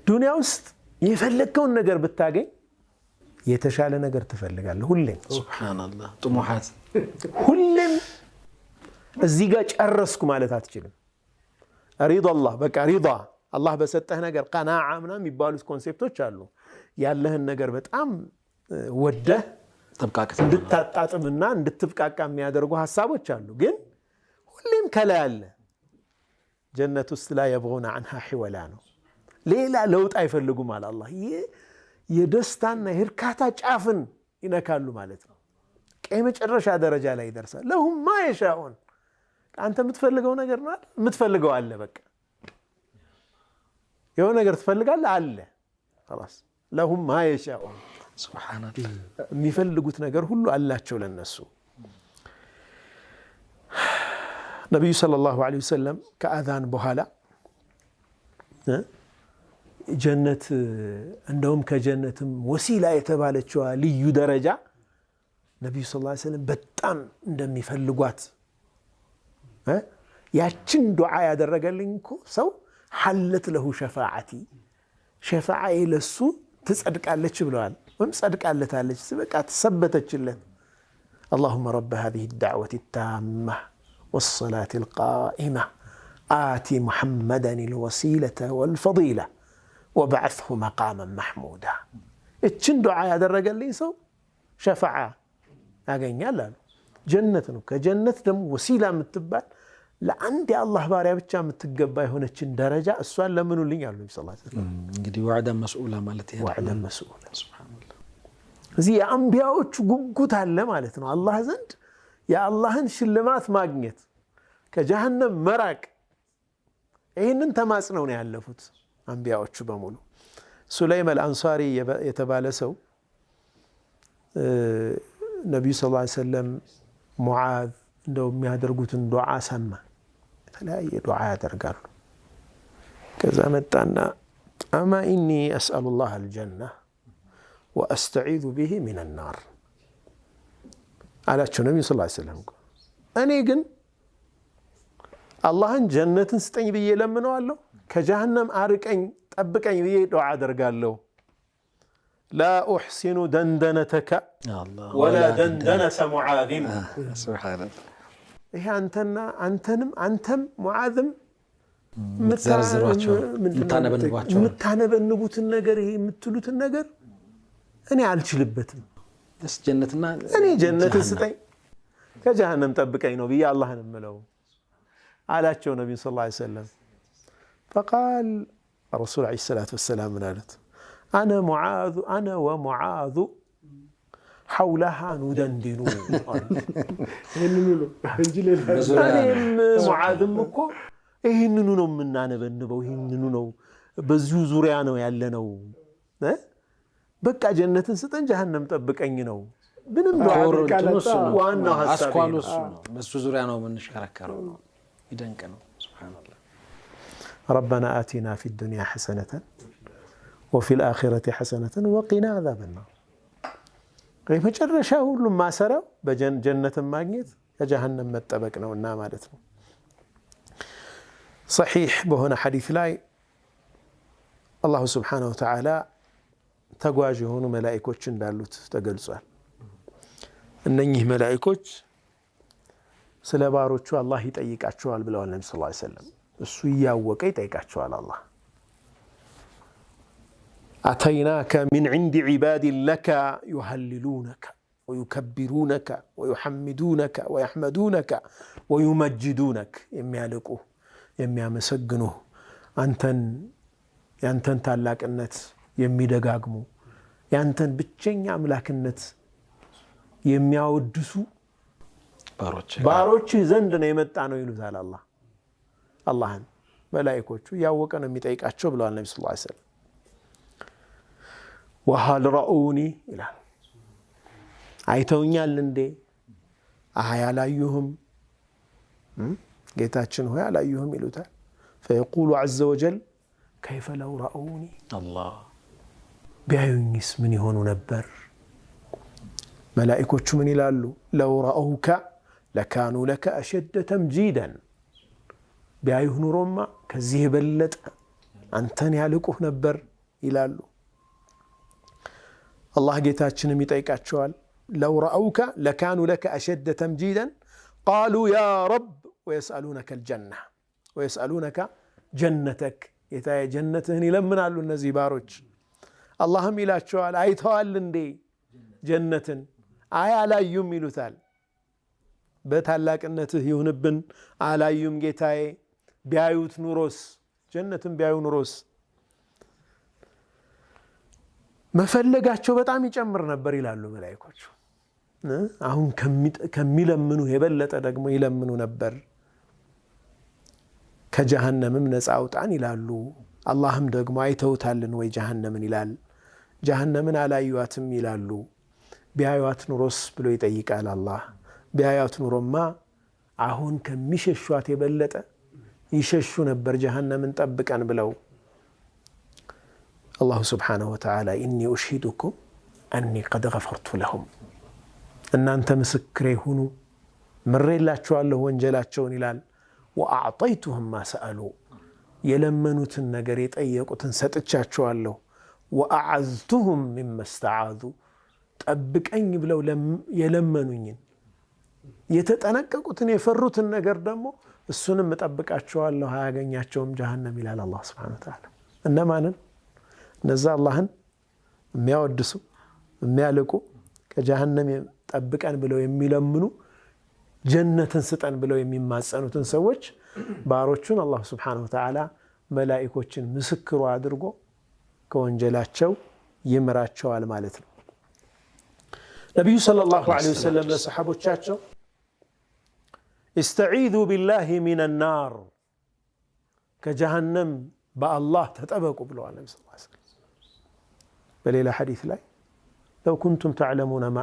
ዱንያ ውስጥ የፈለግከውን ነገር ብታገኝ የተሻለ ነገር ትፈልጋለህ። ሁሌም ሱብሃንአላህ ጥሙሓት ሁሌም እዚህ ጋር ጨረስኩ ማለት አትችልም። ሪዳ አላህ በቃ ሪዳ አላህ በሰጠህ ነገር ቀናዓ ምናምን የሚባሉት concept ኦች አሉ። ያለህን ነገር በጣም ወደህ እንድታጣጥምና እንድትብቃቃ የሚያደርጉ ሀሳቦች አሉ። ግን ሁሌም ከላይ አለ። ጀነት ውስጥ لا يبغون عنها حولا ነው። ሌላ ለውጥ አይፈልጉም አለ አላህ። የደስታና የእርካታ ጫፍን ይነካሉ ማለት ነው። የመጨረሻ ደረጃ ላይ ይደርሳል። لهم ما يشاءون አንተ የምትፈልገው ነገር ነው የምትፈልገው አለ። በቃ የሆነ ነገር ትፈልጋለህ አለ። خلاص لهم ما يشاءون ሱብሃንአላህ የሚፈልጉት ነገር ሁሉ አላቸው ለነሱ። ነቢዩ ሰለላሁ ዐለይሂ ወሰለም ከአዛን በኋላ ጀነት እንደውም ከጀነትም ወሲላ የተባለችዋ ልዩ ደረጃ ነቢዩ ሰለላሁ ዐለይሂ ወሰለም በጣም እንደሚፈልጓት ያችን ዱዓ ያደረገልኝ እኮ ሰው ሐለት ለሁ ሸፋዓቲ ሸፋዓዬ ለሱ ትጸድቃለች ብለዋል። ወይም ጸድቃለታለች፣ በቃ ትሰበተችለት። አላሁመ ረበ ሃዚሂ ዳዕወቲ ታማ ወሰላቲ ልቃኢማ አቲ ሙሐመደን ልወሲለተ ወልፈዲላ ወበዐትሁ መቃመን መሕሙዳ። እችን ዱዓ ያደረገልኝ ሰው ሸፋዓ ያገኛል አሉ። ጀነት ነው። ከጀነት ደግሞ ወሲላ የምትባል ለአንድ የአላህ ባሪያ ብቻ የምትገባ የሆነችን ደረጃ እሷን ለምኑልኝ አሉ ነቢ ስ ሰለም። እንግዲህ ወዕደን መስኡላ ማለት ይሄ ወዕደን መስኡላ። እዚህ የአንቢያዎቹ ጉጉት አለ ማለት ነው። አላህ ዘንድ የአላህን ሽልማት ማግኘት፣ ከጀሃነም መራቅ፣ ይህንን ተማጽነው ነው ያለፉት አንቢያዎቹ በሙሉ። ሱለይም አልአንሳሪ የተባለ ሰው ነቢዩ ሰለላሁ ዐለይሂ ወሰለም ሙዓዝ እንደው የሚያደርጉትን ዱዓ ሰማ። የተለያየ ዱዓ ያደርጋሉ። ከዛ መጣና أما إني أسأل الله الجنة وأستعيذ به من النار አላቸው ነቢዩ ሰለላሁ ዐለይሂ ወሰለም። እኔ ግን አላህን ጀነትን ስጠኝ ብዬ ለምነዋለሁ፣ ከጀሃነም አርቀኝ ጠብቀኝ ብዬ ዱዓ አደርጋለሁ። لا أحسن دندنتك ولا دندنة معاذ። ይሄ አንተና አንተንም አንተም ሙዓዝም የምታነበንቡትን ነገር ይሄ የምትሉትን ነገር እኔ አልችልበትም። እኔ ጀነትን ስጠኝ ከጀሃነም ጠብቀኝ ነው ብዬ አላህን እምለው አላቸው ነቢዩ ሰለላሁ ዐለይሂ ወሰለም። ፈቃል ረሱል ዐለይሂ ሰላቱ ወሰላም ምን አሉት? አነ ወሙዓዙ ሐውለሃ ኑደንድኑ። እኔም ሙዓዝም እኮ ይህንኑ ነው የምናነበንበው፣ ይህንኑ ነው፣ በዚሁ ዙሪያ ነው ያለነው። በቃ ጀነትን ስጠን ጀሃነም ጠብቀኝ ነው። ምንም ዋናው ሀሳብ አስኳሉ እሱ ነው። በሱ ዙሪያ ነው የምንሽከረከረው። ነው ይደንቅ ነው። ሱብሃነላህ። ረበና አቲና ፊ ዱንያ ሐሰነተን ወፊ ልአኺረቲ ሐሰነተን ወቂና አዛበ ናር። የመጨረሻ ሁሉም ማሰሪያው በጀነትን ማግኘት ከጀሃነም መጠበቅ ነውና ማለት ነው። ሰሒሕ በሆነ ሐዲስ ላይ አላሁ ስብሓነሁ ወተዓላ ተጓዥ የሆኑ መላኢኮች እንዳሉት ተገልጿል። እነኚህ መላኢኮች ስለ ባሮቹ አላህ ይጠይቃቸዋል ብለዋል ነቢ ሰለላሁ ዐለይሂ ወሰለም። እሱ እያወቀ ይጠይቃቸዋል አላህ أتيناك من عند عباد لك يهللونك ويكبرونك ويحمدونك ويحمدونك ويمجدونك የሚያልቁህ የሚያመሰግኑህ አንተን ያንተን ታላቅነት የሚደጋግሙ ያንተን ብቸኛ አምላክነት የሚያወድሱ ባሮችህ ዘንድ ነው የመጣ ነው ይሉታል። አላህ አላህን መላኢኮቹ እያወቀ ነው የሚጠይቃቸው ብለዋል ነቢ ሰለላሁ ዐለይሂ ወሰለም። ወሀል ረኡኒ ይላል፣ አይተውኛል እንዴ? አይ አላዩህም፣ ጌታችን ሆይ አላዩህም ይሉታል። ፈየቁሉ ዐዘ ወጀል ከይፈ ለው ረኡኒ፣ ቢያዩኝስ ምን ይሆኑ ነበር? መላኢኮቹ ምን ይላሉ? ለው ረአውከ ለካኑ ለከ አሸደ ተምጂደን፣ ቢያዩህ ኑሮማ ከዚህ የበለጠ አንተን ያልቁህ ነበር፣ ይላሉ። አላህ ጌታችንም ይጠይቃቸዋል። ለው ረአውከ ለካኑ ለከ አሸደ ተምጂደን ቃሉ ያ ረብ ወየስአሉነከ ልጀና ወየስአሉነከ ጀነተክ፣ ጌታዬ ጀነትህን ይለምናሉ እነዚህ ባሮች። አላህም ይላቸዋል አይተዋል እንዴ ጀነትን? አይ አላዩም ይሉታል። በታላቅነትህ ይሁንብን አላዩም ጌታዬ። ቢያዩት ኑሮስ ጀነትን ቢያዩ ኑሮስ መፈለጋቸው በጣም ይጨምር ነበር ይላሉ መላኢኮቹ። አሁን ከሚለምኑ የበለጠ ደግሞ ይለምኑ ነበር። ከጀሃነምም ነፃ አውጣን ይላሉ። አላህም ደግሞ አይተውታልን ወይ ጀሃነምን ይላል። ጀሃነምን አላዩዋትም ይላሉ። ቢያዩዋት ኑሮስ ብሎ ይጠይቃል አላህ። ቢያዩዋት ኑሮማ አሁን ከሚሸሿት የበለጠ ይሸሹ ነበር ጀሃነምን ጠብቀን ብለው። الله سبحانه وتعالى إني أشهدكم أني قد غفرت لهم፣ እናንተ ምስክሬ ሁኑ ምሬላችኋለሁ ወንጀላቸውን ይላል። وأعطيتهم ما سألوا፣ የለመኑትን ነገር የጠየቁትን ሰጥቻቸዋለሁ። وأعذتهم مما استعاذوا፣ ጠብቀኝ ብለው የለመኑኝን የተጠነቀቁትን የፈሩትን ነገር ደግሞ እሱንም እጠብቃቸዋለሁ፣ አያገኛቸውም ጀሃነም ይላል አላህ ስብሓነሁ ወተዓላ። እነማንን? እነዛ አላህን የሚያወድሱ የሚያልቁ ከጀሃነም ጠብቀን ብለው የሚለምኑ ጀነትን ስጠን ብለው የሚማጸኑትን ሰዎች ባሮቹን አላሁ ስብሓነሁ ወተዓላ መላኢኮችን ምስክሩ አድርጎ ከወንጀላቸው ይምራቸዋል ማለት ነው። ነቢዩ ሰለላሁ ዐለይሂ ወሰለም ለሰሓቦቻቸው ኢስተዒዙ ቢላሂ ሚነ ናር፣ ከጀሃነም በአላህ ተጠበቁ ብለዋል ነቢ ስ። በሌላ ሐዲስ ላይ ለው ኩንቱም ተዕለሙነ ማ